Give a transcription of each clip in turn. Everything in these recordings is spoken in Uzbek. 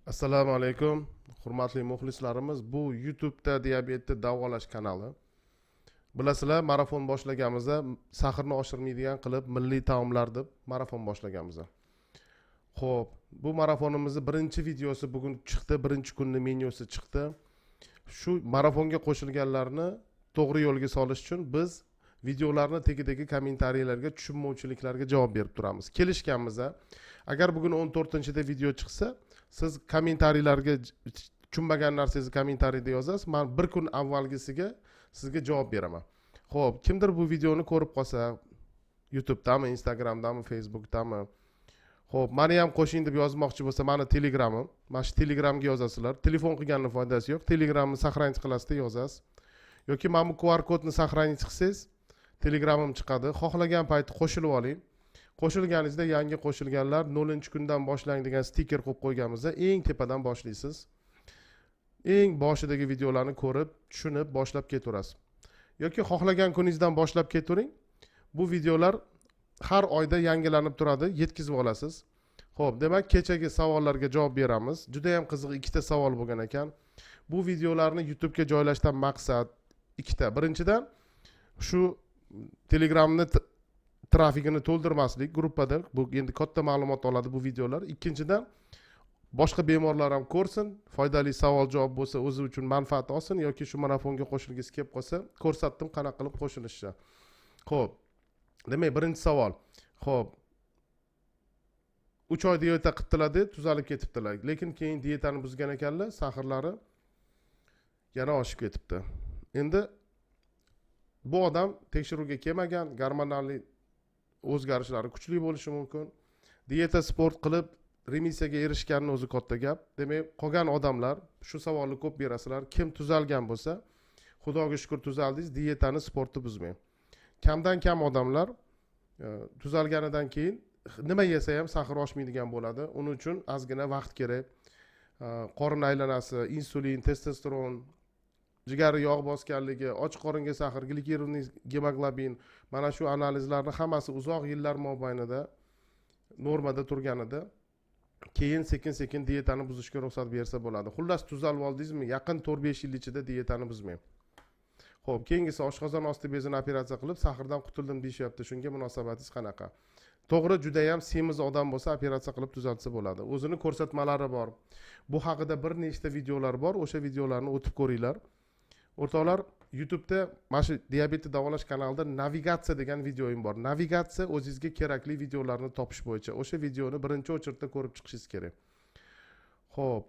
Assalomu alaykum, hurmatli muxlislarimiz. Bu YouTube'da diabetni davolash kanali. Bilasizlar, marafon boshlaganimizda сахар ni oshirmaydigan qilib milliy taomlar deb marafon boshlaganmiz. Xo'p, bu marafonimizni birinchi videosi bugun chiqdi, birinchi kunni menyusi chiqdi. Shu marafonga qo'shilganlarni to'g'ri yo'lga solish uchun biz videolarni tagidagi kommentariyalarga, tushunmovchiliklarga javob berib turamiz. Kelishganmiz. Agar bugun 14-da video chiqsa, siz kommentariyalarga tushunmagan narsangizni kommentariyada yozasiz, man bir kun avvalgisiga sizga javob beraman. Xo'p, kimdir bu videoni ko'rib qolsa, YouTube'dami, Instagramdami, Facebookdami, xo'p, mani ham qo'shing deb yozmoqchi bo'lsa, mani Telegramim, mana shu Telegramga yozasizlar. Telefon qilganni foydasi yo'q. Telegramni сохранить qilasizda, yozasiz. Yoki mana bu QR kodni сохранить qilsangiz, Telegramim chiqadi. Xohlagan payti qo'shilib oling. Qo'shilganingizda yangi qo'shilganlar 0-kundan boshlang degan stiker qo'yib qo'yganmiz, eng tepadan boshlaysiz. Eng boshidagi videolarni ko'rib, tushunib boshlab ketaverasiz. Yoki xohlagan kuningizdan boshlab ketavering. Bu videolar har oyda yangilanib turadi, yetkazib olasiz. Xo'p, demak, kechagi savollarga javob beramiz. Juda ham qiziq ikkita savol bo'lgan ekan. Bu videolarni YouTubega joylashdan maqsad ikkita. Birinchidan, shu Telegramni trafikini to'ldirmaslik gruppada. Bu endi katta ma'lumot oladi bu videolar. Ikkinchidan, boshqa bemorlar ham ko'rsin, foydali savol javob bo'lsa, o'zi uchun manfaat olsin yoki shu marafonga qo'shilgisi kelib qolsa, ko'rsatdim qanaqa qilib qo'shilishni. Xo'p, demak, birinchi savol. Xo'p, 3 oy dieta qilibdilar, tuzalib ketibdilar, lekin keyin dietani buzgan ekanlar, сахар lari yana oshib ketibdi. Endi bu odam tekshiruvga kelmagan, gormonalli o'zgarishlari kuchli bo'lishi mumkin. Dieta, sport qilib remissiyaga erishganini o'zi katta gap. Demak, qolgan odamlar shu savolni ko'p berasizlar. Kim tuzalgan bo'lsa, xudoga shukur, tuzaldingiz, dietani, sportni buzmang. Kamdan kam odamlar tuzalganidan keyin nima yesa ham сахар oshmaydigan bo'ladi. Uning uchun ozgina vaqt kerak. Qorin aylanasi, insulin, testosteron, jigari yog' bosganligi, och qoringa сахар, гликированный gemoglobin, mana shu analizlarni hammasi uzoq yillar mobaynida normada turganida keyin sekin sekin dietani buzishga ruxsat bersa bo'ladi. Xullas, tuzalib oldingizmi, yaqin 4-5 yil ichida dietani buzmang. Ho'p, keyingisi, oshqozon osti bezini operatsiya qilib сахар dan qutuldim deyishyapti. Shunga munosabatingiz qanaqa? To'g'ri, judayam semiz odam bo'lsa, operatsiya qilib tuzatsa bo'ladi. O'zini ko'rsatmalari bor. Bu haqida bir nechta videolar bor, o'sha videolarni o'tib ko'ringlar. O'rtoqlar, YouTubeda mana shu diabetni davolash kanalida navigatsiya degan videoyim bor. Navigatsiya o'zingizga kerakli videolarni topish bo'yicha. O'sha videoni birinchi очередь da ko'rib chiqishingiz kerak. Ho'p,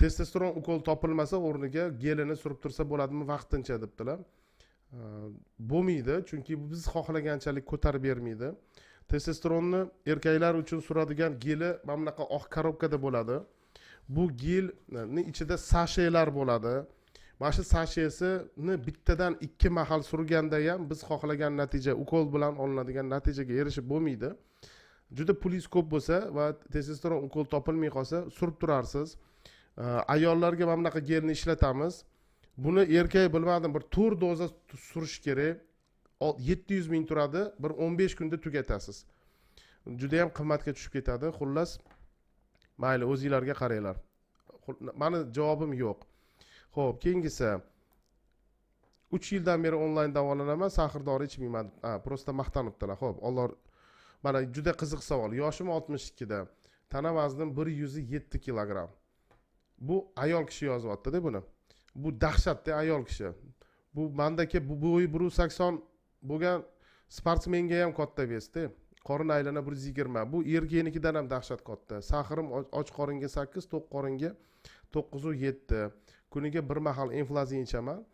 testosteron ukol topilmasa, o'rniga gelini surib tursa bo'ladimi vaqtincha, debdilar. Bo'lmaydi, chunki bu biz xohlaganchalik ko'tarib bermaydi. Testosteronni erkaklar uchun suradigan geli mana bunaqa oq korobkada bo'ladi. Bu gelni ichida sashelar bo'ladi. Mana shu sashesini bittadan ikki mahal surganda ham biz xohlagan natija, ukol bilan olinadigan natijaga erishib bo'lmaydi. Juda pulingiz ko'p bo'lsa va testosteron ukol topilmay qolsa, surib turarsiz. Ayollarga mana bunaqa gelni ishlatamiz. Buni erkak, bilmadim, bir to'rt doza surish kerak. 700 ming turadi, bir 15 kunda tugatasiz. Judayam qimmatga tushib ketadi. Xullas, mayli, o'zinglarga qaranglar. Mani javobim yo'q. Ho'p, keyingisi, 3 yildan beri onlayn davolanaman, сахар dori ichmayman. Ha, просто maqtanibdilar. Ho'p, Alloh, mana juda qiziq savol. Yoshim 62da, tana vaznim 107 kilogramm. Bu ayol kishi yozyaptida buni. Bu dahshatda ayol kishi. Bu mandaki, bu bo'yi 180 bo'lgan sportsmenga ham katta вес da. Qorin aylana 120, bu erkaknikidan ham dahshat katta. Сахар im och qoringa 8, to'q qoringa 9,7. Kuniga bir mahal Enflazin ichaman,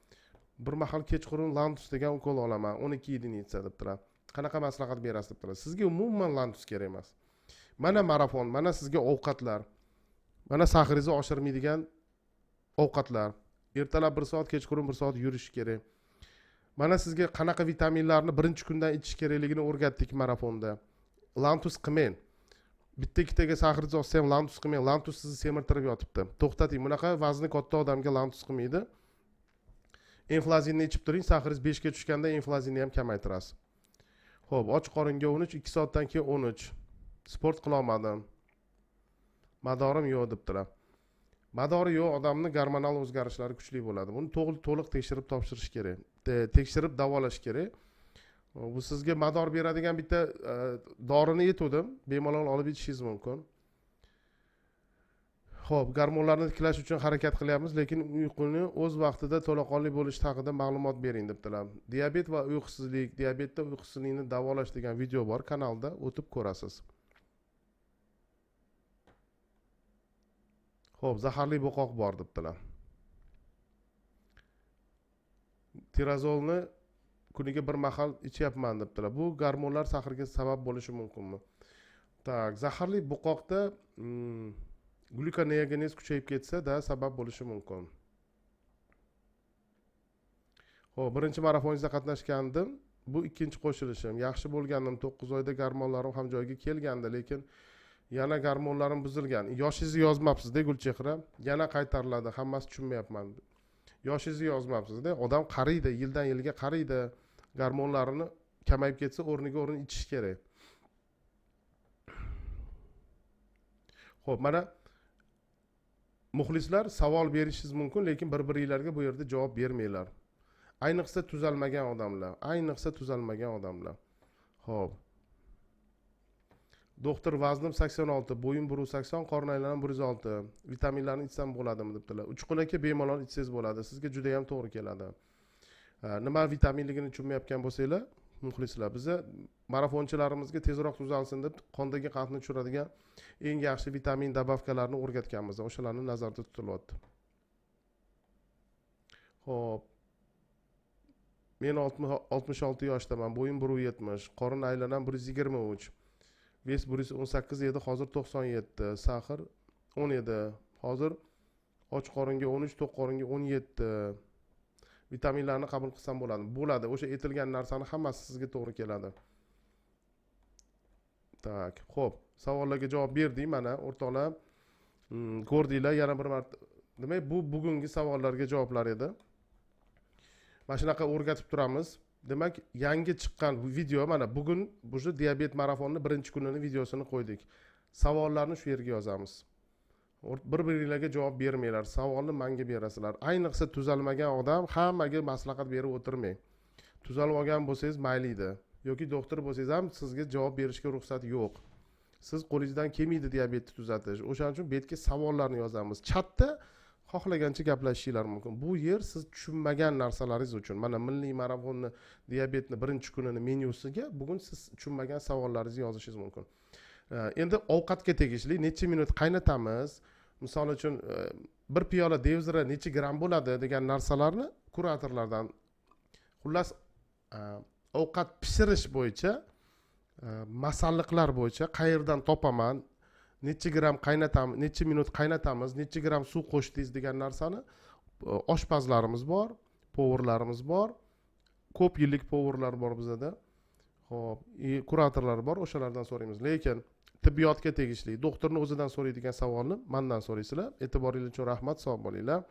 bir mahal kechqurun Lantus degan ukol olaman, 12 единица, debdilar. Qanaqa maslahat berasiz, debdilar. Sizga umuman Lantus kerak emas. Mana marafon, mana sizga ovqatlar, mana сахар ingizni oshirmaydigan ovqatlar. Ertalab bir soat, kechqurun bir soat yurish kerak. Mana sizga qanaqa vitaminlarni birinchi kundan ichish kerakligini o'rgatdik marafonda. Lantus qilmang. Bitta ikkitaga сахар ingizni oshsa ham Lantus qilmang. Lantus sizni semirtirib yotibdi, to'xtating. Bunaqa vazni katta odamga Lantus qilmaydi. Enflazinni ichib turing. Сахар ingiz 5ga tushganda Enflazinni ham kamaytirasiz. Ho'p, och qoringa 13, 2 soatdan keyin 13, sport qilolmadim. Madorim yo'q debdilar. Madori yo'q odamni gormonal o'zgarishlari kuchli bo'ladi. Buni to'liq tekshirib topshirish kerak. Tekshirib davolash kerak. Bu sizga mador beradigan bitta dorini aytuvdim, bemalol olib ichishingiz mumkin. Xo'p, gormonlarni tiklash uchun harakat qilyapmiz, lekin uyquni o'z vaqtida to'laqonli bo'lish haqida ma'lumot bering debdilar. Diabet va uyqusizlik, diabetda uyqusizlikni davolash degan video bor kanalda, o'tib ko'rasiz. Xo'p, zaharli bo'qoq bor debdilar. Tirazolni kuniga bir mahal ichyapman debdilar. Bu gormonlar sahrga sabab bo'lishi mumkinmi? Tak, zaharli bo'qoqda glyukoneogenez kuchayib ketsa-da sabab bo'lishi mumkin. Xo'p, birinchi marafoningizda qatnashgandim. Bu ikkinchi qo'shilishim. Yaxshi bo'lgandim, 9 oyda gormonlarim ham joyiga kelgandi, lekin yana gormonlarim buzilgan. Yoshingizni yozmabsiz-da Gulchehra. Yana qaytariladi, hammasi tushunmayapman. Yoshingizni yozmabsiz-da, odam qariydi, yildan yilga qariydi. Gormonlarini kamayib ketsa o'rniga o'rin ichish kerak. Xo'p, mana muxlislar savol berishingiz mumkin, lekin bir-biringlarga bu yerda javob bermanglar. Ayniqsa tuzalmagan odamlar, ayniqsa tuzalmagan odamlar. Xo'p. Doktor, vaznim 86, bo'yim 180, qorn aylanam 106. Vitaminlarni ichsam bo'ladimi debdilar. Uchqun aka, bemalol ichsangiz bo'ladi. Sizga juda ham to'g'ri keladi. Nima vitaminligini tushunmayotgan bo'lsanglar, muxlislar, biza marafonchilarimizga tezroq tuzalsin deb qondagi qandni tushiradigan eng yaxshi vitamin dobavkalarini o'rgatganmiz. O'shalarni nazarda tutilyapti. Xo'p. Men 66 yoshdaman, bo'yim 170, qorin aylanam 123. Ves 118 edi, hozir 97, sahr 10 edi. Hozir och qoringa 13, to'q qoringa 17. Vitaminlarni qabul qilsam bo'ladi. Bo'ladi. O'sha aytilgan narsani hammasi sizga to'g'ri keladi. Tak, xo'p, savollarga javob berdik mana o'rtoqlar. Ko'rdinglar yana bir marta. Demak, bu bugungi savollarga javoblar edi. Mana shunaqa o'rgatib turamiz. Demak, yangi chiqqan video mana bugun bu diabet marafonining birinchi kunini videosini qo'ydik. Savollarni shu yerga yozamiz. Bir-biringlarga javob bermanglar, savolni menga berasizlar. Ayniqsa tuzalmagan odam hammaga maslahat berib o'tirmang. Tuzalib olgan bo'lsangiz mayli edi, yoki doktor bo'lsangiz ham sizga javob berishga ruxsat yo'q. Siz qo'lingizdan kelmaydi diabetni tuzatish. O'shaning uchun bu yerga savollarni yozamiz. Chatda xohlagancha gaplashishinglar mumkin. Bu yer siz tushunmagan narsalaringiz uchun. Mana milliy marafonni diabetni birinchi kunini menyusiga bugun siz tushunmagan savollaringizni yozishingiz mumkin. Endi ovqatga tegishli necha minut qaynatamiz? Misol uchun bir piyola devzira necha gram bo'ladi degan narsalarni kuratorlardan, xullas ovqat pishirish bo'yicha, masalliqlar bo'yicha qayerdan topaman, necha gram qaynatamiz, necha minut qaynatamiz, necha gram suv qo'shdingiz degan narsani oshpazlarimiz bor, povarlarimiz bor, ko'p yillik povarlar bor bizada. Xo'p, kuratorlar bor, o'shalardan so'raymiz. Lekin tibbiyotga tegishli doktorning o'zidan so'raydigan savolni mendan so'raysizlar. E'tiboringiz uchun rahmat, sog' bo'linglar.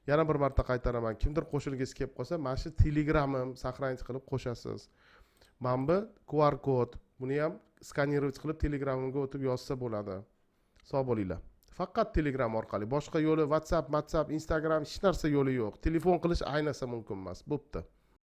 Yana bir marta qaytaraman, kimdir qo'shilgisi kelib qolsa, mana shu Telegramim saqlanch qilib qo'shasiz. Mana bu QR kod, buni ham skanировать qilib Telegramimga o'tib yozsa bo'ladi. Sog' bo'linglar. Faqat Telegram orqali, boshqa yo'li WhatsApp, Instagram hech narsa yo'li yo'q. Telefon qilish ayniqsa mumkin emas. Bo'pti.